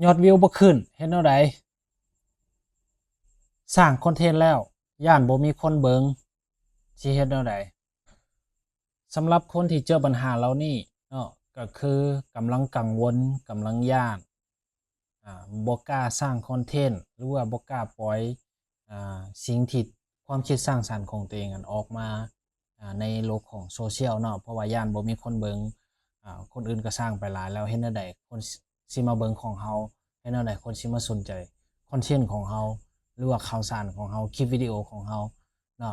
ຍອດວິວບໍ່ຂຶ້ນ ເຮັດແນວໃດ? ສ້າງຄອນເທັນແລ້ວ ຢ້ານບໍ່ມີຄົນເບິ່ງ ຊິເຮັດແນວໃດ? ສຳລັບຄົນທີ່ເຈີບັນຫາເຫຼົ່ານີ້ເນາະ ກໍຄືກຳລັງກັງວົນ ກຳລັງຢ້ານ ອາ ບໍ່ກ້າສ້າງຄອນເທັນ ຫຼືວ່າບໍ່ກ້າປ່ອຍ ອາ ສິ່ງທີ່ ຄວາມຄິດສ້າງສັນຂອງຕົວເອງນັ້ນອອກມາ ອາ ໃນໂລກຂອງໂຊຊຽວເນາະ ເພາະວ່າຢ້ານບໍ່ມີຄົນເບິ່ງ ອາ ຄົນອື່ນກໍສ້າງໄປຫຼາຍແລ້ວ ເຮັດແນວໃດຄົນຊິມາເບິ່ງຂອງເຮົາ? ເຮັດແນວໃດຄົນຊິມາສົນໃຈຄອນເທັນຂອງເຮົາ ຫຼືວ່າຂ່າວສານຂອງເຮົາ ຄລິບວິດີໂອຂອງເຮົາເນາະ?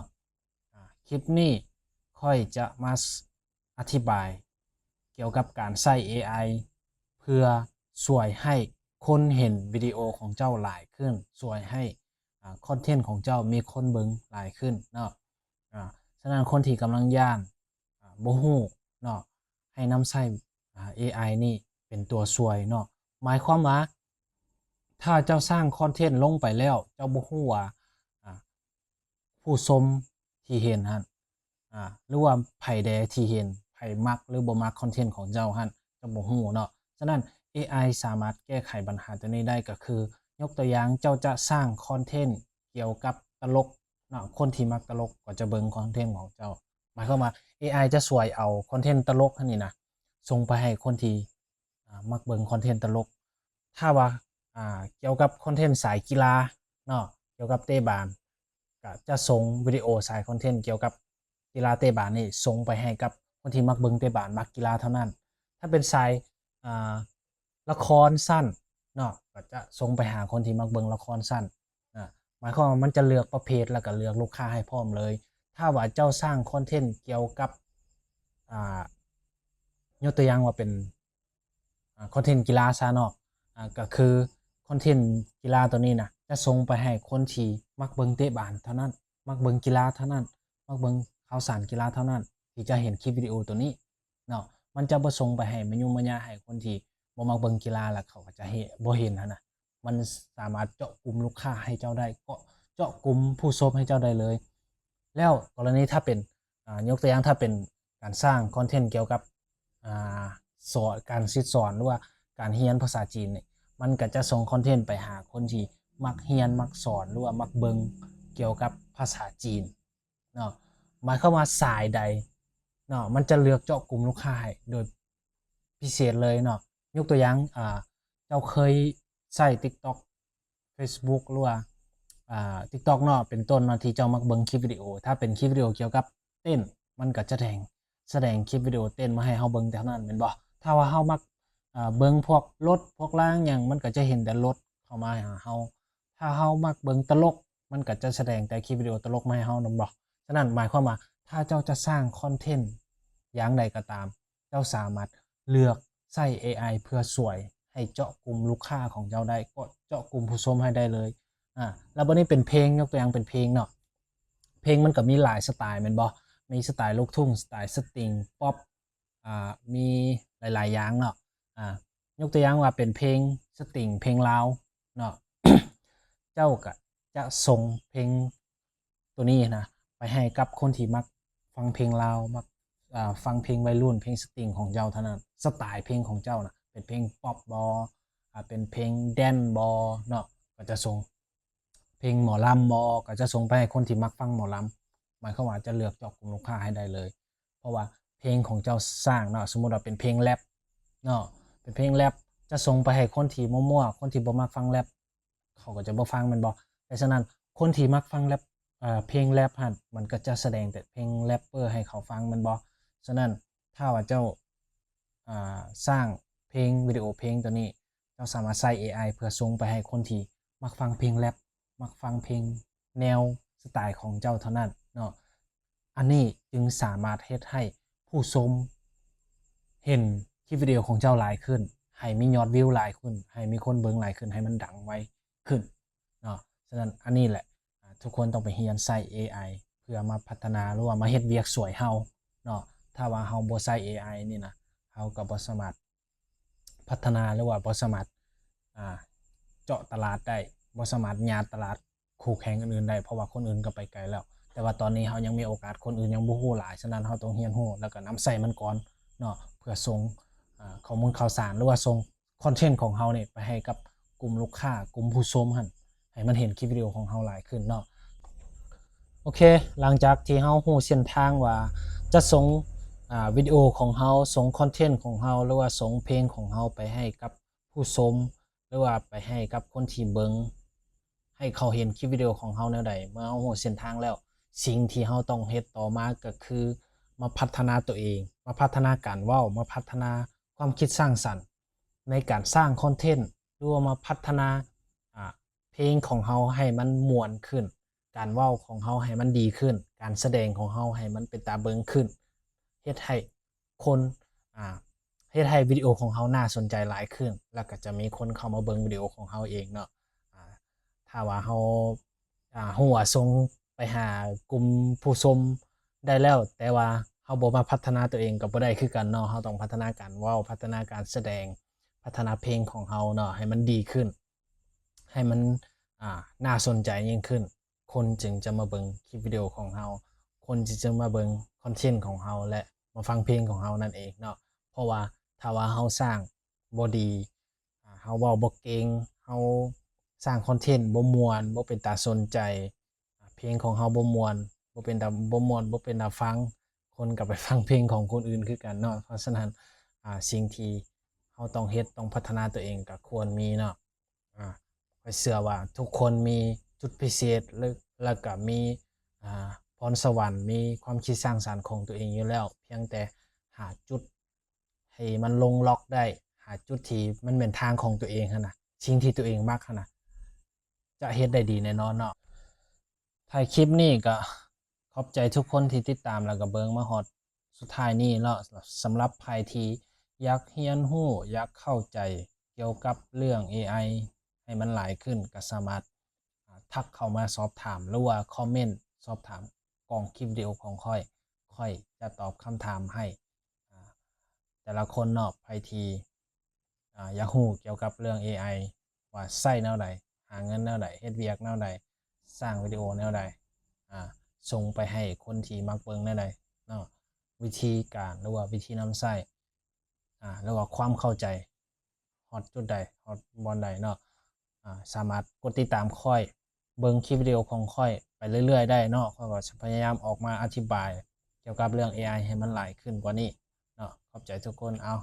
ອາ ຄລິບນີ້ຂ້ອຍຈະມາ ອະທິບາຍກ່ຽວກັບການໃຊ້ເອໄອ ເພື່ອຊ່ວຍໃຫ້ຄົນເຫັນວິດີໂອຂອງເຈົ້າຫຼາຍຂຶ້ນ ຊ່ວຍໃຫ້ ອາ ຄອນເທັນຂອງເຈົ້າມີຄົນເບິ່ງຫຼາຍຂຶ້ນເນາະ. ອາ ສະນັ້ນຄົນທີ່ກຳລັງຢ້ານ ອາ ບໍ່ຮູ້ເນາະ ໃຫ້ນຳໃຊ້ ອາ ເອໄອນີ້ເປັນຕົວຊ່ວຍເນາະ. ໝາຍຄວາມວ່າ ຖ້າເຈົ້າສ້າງຄອນເທັນລົງໄປແລ້ວ ເຈົ້າບໍ່ຮູ້ວ່າ ອາ ຜູ້ຊົມທີ່ເຫັນຫັ້ນ ອາ ຫຼືວ່າໃຜແດ່ທີ່ເຫັນ ໃຜມັກ ຫຼືບໍ່ມັກຄອນເທັນຂອງເຈົ້າຫັ້ນ ເຈົ້າບໍ່ຮູ້ເນາະ. ສະນັ້ນ ເອໄອສາມາດແກ້ໄຂບັນຫາຕົວນີ້ໄດ້ ກໍຄື ຍົກຕົວຢ່າງ ເຈົ້າຈະສ້າງຄອນເທັນກ່ຽວກັບຕະຫຼົກເນາະ ຄົນທີ່ມັກຕະຫຼົກກໍຈະເບິ່ງຄອນເທັນຂອງເຈົ້າ. ໝາຍຄວາມວ່າ ເອໄອຈະຊ່ວຍເອົາຄອນເທັນຕະຫຼົກຫັ້ນນີ້ນະ ສົ່ງໄປໃຫ້ຄົນທີ່ ອາ ມັກເບິ່ງຄອນເທັນຕະຫຼົກ. ຖ້າວ່າ ອາ ກ່ຽວກັບຄອນເທັນສາຍກິລາເນາະ ກ່ຽວກັບເຕະບານ ກະຈະສົ່ງວິດີໂອສາຍຄອນເທັນກ່ຽວກັບກິລາເຕະບານນີ້ ສົ່ງໄປໃຫ້ກັບຄົນທີ່ມັກເບິ່ງເຕະບານ ມັກກິລາເທົ່ານັ້ນ. ຖ້າເປັນສາຍ ອາ ລະຄອນສັ້ນເນາະ ກະຈະສົ່ງໄປຫາຄົນທີ່ມັກເບິ່ງລະຄອນສັ້ນ. ອາ ໝາຍຄວາມວ່າມັນຈະເລືອກປະເພດ ແລ້ວກະເລືອກລູກຄ້າໃຫ້ພ້ອມເລີຍ. ຖ້າວ່າເຈົ້າສ້າງຄອນເທັນກ່ຽວກັບ ອາ ຍົກຕົວຢ່າງວ່າເປັນ ອາ ຄອນເທັນກິລາຊະເນາະ ອາ ກໍຄືຄອນເທັນກິລາໂຕນີ້ນະ ຈະສົ່ງໄປໃຫ້ຄົນທີ່ມັກເບິ່ງເຕະບານເທົ່ານັ້ນ ມັກເບິ່ງກິລາເທົ່ານັ້ນ ມັກເບິ່ງຂ່າວສານກິລາເທົ່ານັ້ນ ທີ່ຈະເຫັນຄລິບວິດີໂອໂຕນີ້ເນາະ. ມັນຈະບໍ່ສົ່ງໄປໃຫ້ມາຍຸມາຍາໃຫ້ຄົນທີ່ບໍ່ມັກເບິ່ງກິລາ ແລ້ວເຂົາກໍຈະເຫັນ ບໍ່ເຫັນຫັ້ນນະ. ມັນສາມາດເຈາະກຸ່ມລູກຄ້າໃຫ້ເຈົ້າໄດ້ ເຈາະ ເຈາະກຸ່ມຜູ້ຊົມໃຫ້ເຈົ້າໄດ້ເລີຍ. ແລ້ວກໍລະນີຖ້າເປັນ ອາ ຍົກຕົວຢ່າງ ຖ້າເປັນການສ້າງຄອນເທັນກ່ຽວກັບ ອາ ສອນ ການສິດສອນ ຫຼືວ່າການຮຽນພາສາຈີນນີ້ ມັນກໍຈະສົ່ງຄອນເທັນໄປຫາຄົນທີ່ມັກຮຽນ ມັກສອນ ຫຼືວ່າມັກເບິ່ງກ່ຽວກັບພາສາຈີນເນາະ. ໝາຍຄວາມວ່າສາຍໃດເນາະ ມັນຈະເລືອກເຈາະກຸ່ມລູກຄ້າໃຫ້ໂດຍ ພິເສດເລີຍເນາະ. ຍົກຕົວຢ່າງ ອາ ເຈົ້າເຄີຍໃຊ້ TikTok Facebook ຫຼືວ່າ ອາ TikTok ເນາະ ເປັນຕົ້ນເນາະ ທີ່ເຈົ້າມັກເບິ່ງຄລິບວິດີໂອ. ຖ້າເປັນຄລິບວິດີໂອກ່ຽວກັບເຕັ້ນ ມັນກໍຈະແດງ ສະແດງຄລິບວິດີໂອເຕັ້ນມາໃຫ້ເຮົາເບິ່ງແຕ່ເທົ່ານັ້ນແມ່ນບໍ່? ຖ້າວ່າເຮົາມັກ ອາ ເບິ່ງພວກລົດ ພວກລາງຫຍັງ ມັນກໍຈະເຫັນແຕ່ລົດເຂົ້າມາຫາເຮົາ. ຖ້າເຮົາມັກເບິ່ງຕະຫຼົກ ມັນກໍຈະສະແດງແຕ່ຄລິບວິດີໂອຕະຫຼົກມາໃຫ້ເຮົາແມ່ນບໍ່? ສະນັ້ນໝາຍຄວາມວ່າ ຖ້າເຈົ້າຈະສ້າງຄອນເທັນຢ່າງໃດກໍຕາມ ເຈົ້າສາມາດເລືອກໃຊ້ເອໄອເພື່ອຊ່ວຍໃຫ້ເຈາະກຸ່ມລູກຄ້າຂອງເຈົ້າໄດ້ ກໍເຈາະກຸ່ມຜູ້ຊົມໃຫ້ໄດ້ເລີຍ. ອາ ແລ້ວບັດນີ້ເປັນເພງ ຍົກຕົວຢ່າງເປັນເພງເນາະ ເພງມັນກໍມີຫຼາຍສະໄຕແມ່ນບໍ່? ມີສະໄຕລູກທຸ່ງ ສະໄຕສະຕິງ ປັອບ ອາ ມີຫຼາຍໆຢ່າງເນາະ. ອາ ຍົກຕົວຢ່າງວ່າເປັນເພງສະຕິງ ເພງລາວເນາະ ເຈົ້າກໍຈະສົ່ງເພງ ໂຕນີ້ນະ ໄປໃຫ້ກັບຄົນທີ່ມັກຟັງເພງລາວ ມັກ ອາ ຟັງເພງໄວລຸ້ນ ເພງສະຕິງຂອງເຈົ້າເທົ່ານັ້ນ. ສະໄຕເພງຂອງເຈົ້ານະ ເປັນເພງປັອບບໍ ອາ ເປັນເພງແດນບໍເນາະ ກໍຈະສົ່ງ ເພງໝໍລຳບໍ ກໍຈະສົ່ງໄປໃຫ້ຄົນທີ່ມັກຟັງໝໍລຳ. ໝາຍຄວາມວ່າຈະເລືອກເຈາະກຸ່ມລູກຄ້າໃຫ້ໄດ້ເລີຍ ເພາະວ່າເພງຂອງເຈົ້າສ້າງເນາະ ສົມມຸດວ່າເປັນເພງແຣັບເນາະ ເປັນເພງແຣັບ ຈະສົ່ງໄປໃຫ້ຄົນທີ່ມົ້ວໆ ຄົນທີ່ບໍ່ມັກຟັງແຣັບ ເຂົາກໍຈະບໍ່ຟັງແມ່ນບໍ່? ແຕ່ສະນັ້ນ ຄົນທີ່ມັກຟັງແຣັບ ເອີ ເພງແຣັບຫັ້ນ ມັນກໍຈະສະແດງແຕ່ເພງແຣັບເປີໃຫ້ເຂົາຟັງແມ່ນບໍ່? ສະນັ້ນ ຖ້າວ່າເຈົ້າ ອາ ສ້າງເພງ ວິດີໂອເພງໂຕນີ້ ເຈົ້າສາມາດໃຊ້ເອໄອເພື່ອສົ່ງໄປໃຫ້ຄົນທີ່ມັກຟັງເພງແຣັບ ມັກຟັງເພງແນວສະໄຕຂອງເຈົ້າເທົ່ານັ້ນເນາະ. ອັນນີ້ຈຶ່ງສາມາດເຮັດໃຫ້ຜູ້ຊົມເຫັນຄລິບວິດີໂອຂອງເຈົ້າຫຼາຍຂຶ້ນ ໃຫ້ມີຍອດວິວຫຼາຍຂຶ້ນ ໃຫ້ມີຄົນເບິ່ງຫຼາຍຂຶ້ນ ໃຫ້ມັນດັງໄວຂຶ້ນເນາະ. ສະນັ້ນ ອັນນີ້ແຫຼະ ອາ ທຸກຄົນຕ້ອງໄປຮຽນໃຊ້ເອໄອເພື່ອມາພັດທະນາ ຫຼືວ່າມາເຮັດວຽກຊ່ວຍເຮົາເນາະ. ຖ້າວ່າເຮົາບໍ່ໃຊ້ເອໄອນີ້ນະ ເຮົາກໍບໍ່ສາມາດ ພັດທະນາ ຫຼືວ່າບໍ່ສາມາດ ອາ ເຈາະຕະຫຼາດໄດ້ ບໍ່ສາມາດຫຍາດຕະຫຼາດຄູ່ແຂ່ງອື່ນໆໄດ້ ເພາະວ່າຄົນອື່ນກໍໄປໄກແລ້ວ. ແຕ່ວ່າຕອນນີ້ເຮົາຍັງມີໂອກາດ ຄົນອື່ນຍັງບໍ່ຮູ້ຫຼາຍ ສະນັ້ນເຮົາຕ້ອງຮຽນຮູ້ ແລ້ວກໍນຳໃຊ້ມັນກ່ອນເນາະ ເພື່ອສົ່ງ ອາ ຂໍ້ມູນຂ່າວສານ ຫຼືວ່າສົ່ງຄອນເທັນຂອງເຮົານີ້ໄປໃຫ້ກັບ ກຸ່ມລູກຄ້າ ກຸ່ມຜູ້ຊົມຫັ້ນ ໃຫ້ມັນເຫັນຄລິບວິດີໂອຂອງເຮົາຫຼາຍຂຶ້ນເນາະ. ໂອເຄ ຫຼັງຈາກທີ່ເຮົາຮູ້ເສັ້ນທາງວ່າຈະສົ່ງ ອ່າ ວິດີໂອຂອງເຮົາ, ສົ່ງຄອນເທັນຂອງເຮົາ ຫຼືວ່າສົ່ງເພງຂອງເຮົາໄປໃຫ້ກັບຜູ້ຊົມ ຫຼືວ່າໄປໃຫ້ກັບຄົນທີ່ເບິ່ງ ໃຫ້ເຂົາເຫັນຄລິບວິດີໂອຂອງເຮົາແນວໃດ. ເມື່ອເຮົາຮູ້ເສັ້ນທາງແລ້ວ ສິ່ງທີ່ເຮົາຕ້ອງເຮັດຕໍ່ມາກໍຄືມາພັດທະນາຕົວເອງ, ມາພັດທະນາການເວົ້າ, ມາພັດທະນາຄວາມຄິດສ້າງສັນໃນການສ້າງຄອນເທັນ ຫຼືວ່າມາພັດທະນາ ອ່າ ເພງຂອງເຮົາໃຫ້ມັນມ່ວນຂຶ້ນ, ການເວົ້າຂອງເຮົາໃຫ້ມັນດີຂຶ້ນ, ການສະແດງຂອງເຮົາໃຫ້ມັນເປັນຕາເບິ່ງຂຶ້ນ, ເຮັດໃຫ້ຄົນ ອ່າ ເຮັດໃຫ້ວິດີໂອຂອງເຮົາໜ້າສົນໃຈຫຼາຍຂຶ້ນ ແລ້ວກໍຈະມີຄົນເຂົ້າມາເບິ່ງວິດີໂອຂອງເຮົາເອງເນາະ. ອ່າ ຖ້າວ່າເຮົາ ອ່າ ຮູ້ວ່າສົ່ງໄປຫາກຸ່ມຜູ້ຊົມໄດ້ແລ້ວ ແຕ່ວ່າເຮົາບໍ່ມາພັດທະນາຕົວເອງກໍບໍ່ໄດ້ຄືກັນເນາະ. ເຮົາຕ້ອງພັດທະນາການເວົ້າ, ພັດທະນາການສະແດງ, ພັດທະນາເພງຂອງເຮົາເນາະ ໃຫ້ມັນດີຂຶ້ນ, ໃຫ້ມັນ ອ່າ ໜ້າສົນໃຈຍິ່ງຂຶ້ນ. ຄົນຈຶ່ງຈະມາເບິ່ງຄລິບວິດີໂອຂອງເຮົາ, ຄົນຈຶ່ງຈະມາເບິ່ງຄອນເທັນຂອງເຮົາ ແລະ ມາຟັງເພງຂອງເຮົານັ້ນເອງເນາະ. ເພາະວ່າຖ້າວ່າເຮົາສ້າງບໍ່ດີ, ອ່າ ເຮົາເວົ້າບໍ່ເກັ່ງ, ເຮົາສ້າງຄອນເທັນບໍ່ມ່ວນ, ບໍ່ເປັນຕາສົນໃຈ, ອ່າ ເພງຂອງເຮົາບໍ່ມ່ວນ, ບໍ່ເປັນຕາ ບໍ່ມ່ວນ, ບໍ່ເປັນຕາຟັງ, ຄົນກໍໄປຟັງເພງຂອງຄົນອື່ນຄືກັນເນາະ. ເພາະສະນັ້ນ ອ່າ ສິ່ງທີ່ເຮົາຕ້ອງເຮັດ, ຕ້ອງພັດທະນາຕົວເອງກໍຄວນມີເນາະ. ອ່າ ຂ້ອຍເຊື່ອວ່າທຸກຄົນມີຈຸດພິເສດ ແລະ ແລ້ວກໍມີ ອ່າ ພອນສະຫວັນ, ມີຄວາມຄິດສ້າງສັນຂອງຕົວເອງຢູ່ແລ້ວ, ພຽງແຕ່ຫາຈຸດ ໃຫ້ມັນລົງລັອກໄດ້, ຫາຈຸດທີ່ມັນແມ່ນທາງຂອງຕົວເອງຫັ້ນນະ, ສິ່ງທີ່ຕົວເອງມັກຫັ້ນນະ, ຈະເຮັດໄດ້ດີແນ່ນອນເນາະ. ທ້າຍຄລິບນີ້ກໍຂອບໃຈທຸກຄົນທີ່ຕິດຕາມ ແລ້ວກໍເບິ່ງມາຮອດສຸດທ້າຍນີ້ເນາະ. ສຳລັບໃຜທີ່ຢາກຮຽນຮູ້, ຢາກເຂົ້າໃຈກ່ຽວກັບເລື່ອງເອໄອໃຫ້ມັນຫຼາຍຂຶ້ນ ກໍສາມາດ ອ່າ ທັກເຂົ້າມາສອບຖາມ ຫຼືວ່າຄອມເມັນສອບຖາມກ້ອງຄລິບວິດີໂອຂອງຂ້ອຍ, ຂ້ອຍຈະຕອບຄຳຖາມໃຫ້ ອ່າ ແຕ່ລະຄົນເນາະ. ໃຜທີ່ ອ່າ ຢາກຮູ້ກ່ຽວກັບເລື່ອງເອໄອ ວ່າໃຊ້ແນວໃດ, ຫາເງິນແນວໃດ, ເຮັດວຽກແນວໃດ, ສ້າງວິດີໂອແນວໃດ, ອ່າ ສົ່ງໄປໃຫ້ຄົນທີ່ມັກເບິ່ງແນວໃດເນາະ, ວິທີການ ຫຼືວ່າວິທີນຳໃຊ້ ອ່າ ຫຼືວ່າຄວາມເຂົ້າໃຈ ຮອດຈຸດໃດ ຮອດບ່ອນໃດເນາະ, ອ່າ ສາມາດກົດຕິດຕາມຂ້ອຍ, ເບິ່ງຄລິບວິດີໂອຂອງຂ້ອຍໄປເລື້ອຍໆໄດ້ເນາະ. ຂ້ອຍກໍຈະພະຍາຍາມອອກມາອະທິບາຍກ່ຽວກັບເລື່ອງເອໄອໃຫ້ມັນຫຼາຍຂຶ້ນກວ່ານີ້ເນາະ. ຂອບໃຈທຸກຄົນ. ເອົາ